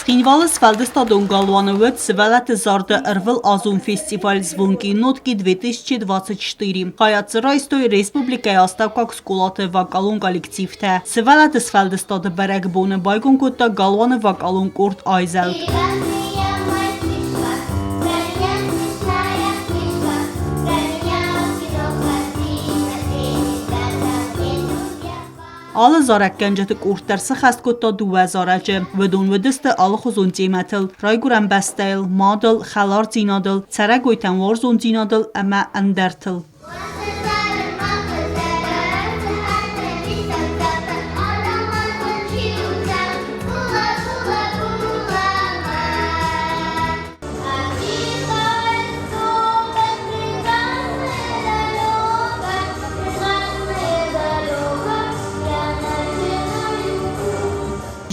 Цхинвалы сфӕлдыстадон галуаны уыд сывӕллӕтты зарды ӕрвылазон фестиваль «Звонкие нотки-2024». Хайад дзы райстой республикӕйы астӕуккаг скъолаты вокалон коллективтӕ. Сывӕллӕтты сфӕлдыстады бӕрӕгбоны байгом кодта галуаны вокалон къорд «Айзӕлд». Алы зарӕггӕнджыты къорд дӕр сыхӕст кодта дыууӕ зарӕджы. Уыдон уыдысты алыхуызон темӕтыл: райгуырӕн бӕстӕйыл, мадыл, хӕлардзинадыл, цӕрӕгойтӕн уарзондзинадыл ӕмӕ ӕндӕртыл.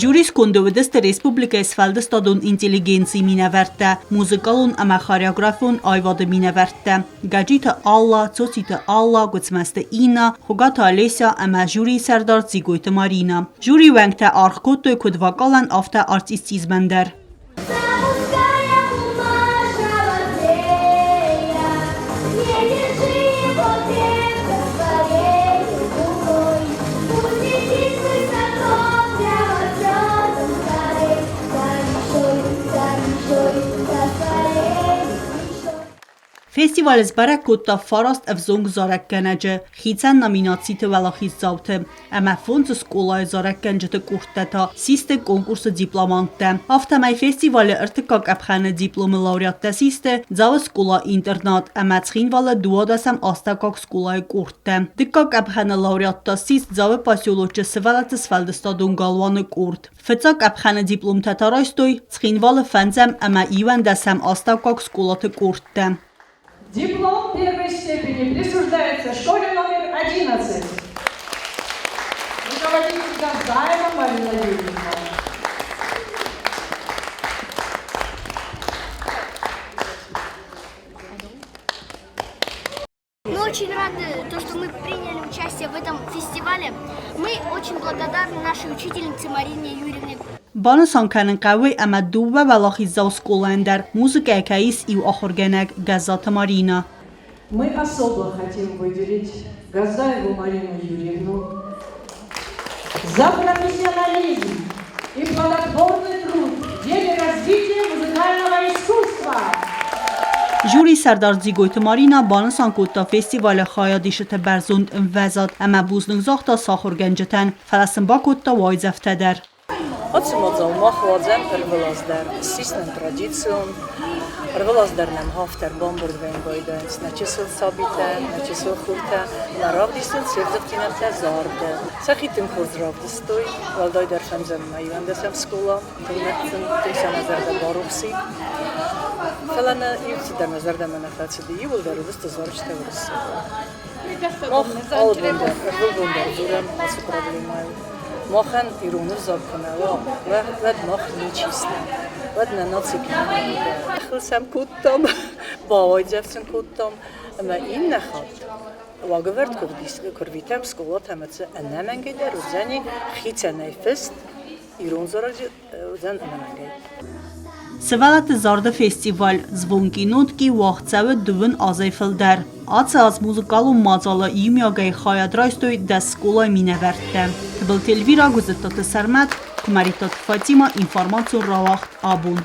Жюри сконды уыдысты республикӕйы сфӕлдыстадон интеллигенцийы минӕвӕрттӕ, музыкалон ӕмӕ хореографион аивады минӕвӕрттӕ Гӕджиты Алла, Цоциты Алла, Гуыцмӕзты Инна, Хуыгаты Олеся ӕмӕ жюрийы сӕрдар Дзигойты Маринӕ. Жюрийы уӕнгтӕ аргъ кодтой куыд вокалӕн, афтӕ артистизмӕн дӕр. Фестивалы сбӕрӕг кодта фараст ӕвзонг зарӕггӕнӕджы, хицӕн номинациты уӕлахиздзауты ӕмӕ фондз скъолайы зарӕггӕнджыты къордтӕ та систы конкурсы дипломанттӕ. Афтӕмӕй фестивалы ӕртыккаг къӕпхӕны дипломы лауреаттӕ систы Дзауы скъола-интернат ӕмӕ Цхинвалы дыууадӕсӕм астӕуккаг скъолайы къордтӕ. Дыккаг къӕпхӕны лауреат та ссис Дзауы поселочы сывӕллӕтты сфӕлдыстадон галуаны къорд. Фыццаг къӕпхӕны дипломтӕ та райстой Цхинвалы фӕндзӕм ӕмӕ иуӕндӕсӕм астӕуккаг скъолаты къордтӕ. Диплом первой степени присуждается школе номер 11. Руководитель Газаева Марина Юрьевна. Мы очень рады, то, что мы приняли участие в этом фестивале. Мы очень благодарны нашей учительнице Марине Юрьевне. Банысан кӕнын хъӕуы ӕмӕ дыууӕ уӕлахиздзау скъолайӕн дӕр музыкӕйы кӕй ис иу ахуыргӕнӕг Гӕззаты Маринӕ. Мы особо хотим выделить Газаеву Марину Юрьевну за профессионализм и плодотворный труд в деле развития музыкального искусства. Жюри сӕрдар Дзигойты Марина банысан кодта фестивалы хайадисджыты бӕрзонд ӕмвӕзад ӕмӕ бузныг загъта сӕ ахуыргӕнджытӕн, фӕлӕ сын бакодта уайдзӕфтӕ дӕр. Ацы мадзал мах уадзӕм ӕрвылаз дӕр. Ссис нын традицион. Ӕрвылаз дӕр нӕм афтӕ ӕрбамбырд вӕййын байдайынц нӕ чысыл сабитӕ, нӕ чысыл хуртӕ, нӕ равдисынц се взӕгтинӕдтӕ зарды. Сӕхи тынг хорз равдыстой, уӕлдайдӕр фӕндзӕм мӕ иуӕндӕсӕм скъола, тынг тынг сӕ мӕ зӕрдӕ барухс и. Фӕлӕ нӕ иу цыдӕр мӕ зӕрдӕмӕ нӕ фӕцыди, иууылдӕр уыдысты зарджытӕ уырыссагау. Мах алы бон дӕр, ӕрвылбон дӕр дзурӕм ацы проблемӕйыл. Махӕн ирон ӕвзаг куы нӕ уа, уӕд мах ничи стӕм, уӕд нӕ наци кӕнӕ Хыл сӕм кодтам, бауайдзӕф сын кодтам, ӕмӕ иннӕ хатт уагӕвӕрд куы рвитӕм скъолатӕм, ӕнӕмӕнгӕй дӕр уыдзӕни хицӕнӕй фыст ирон зарӕджы уыдзӕн ӕнӕмӕнгӕй. Сывӕллӕтты зарды фестиваль «Звонкие нотки» уагъд цӕуы дыууын азӕй фылдӕр. Ацы аз музыкалон мадзалы иумиагӕй хайад райстой дӕс скъолайы минӕвӕрттӕ. Тыбылты Эльвира, Гуызыттаты Сӕрмӕт, Куымӕридтаты Фатимӕ, информацион рауагъд «Абон».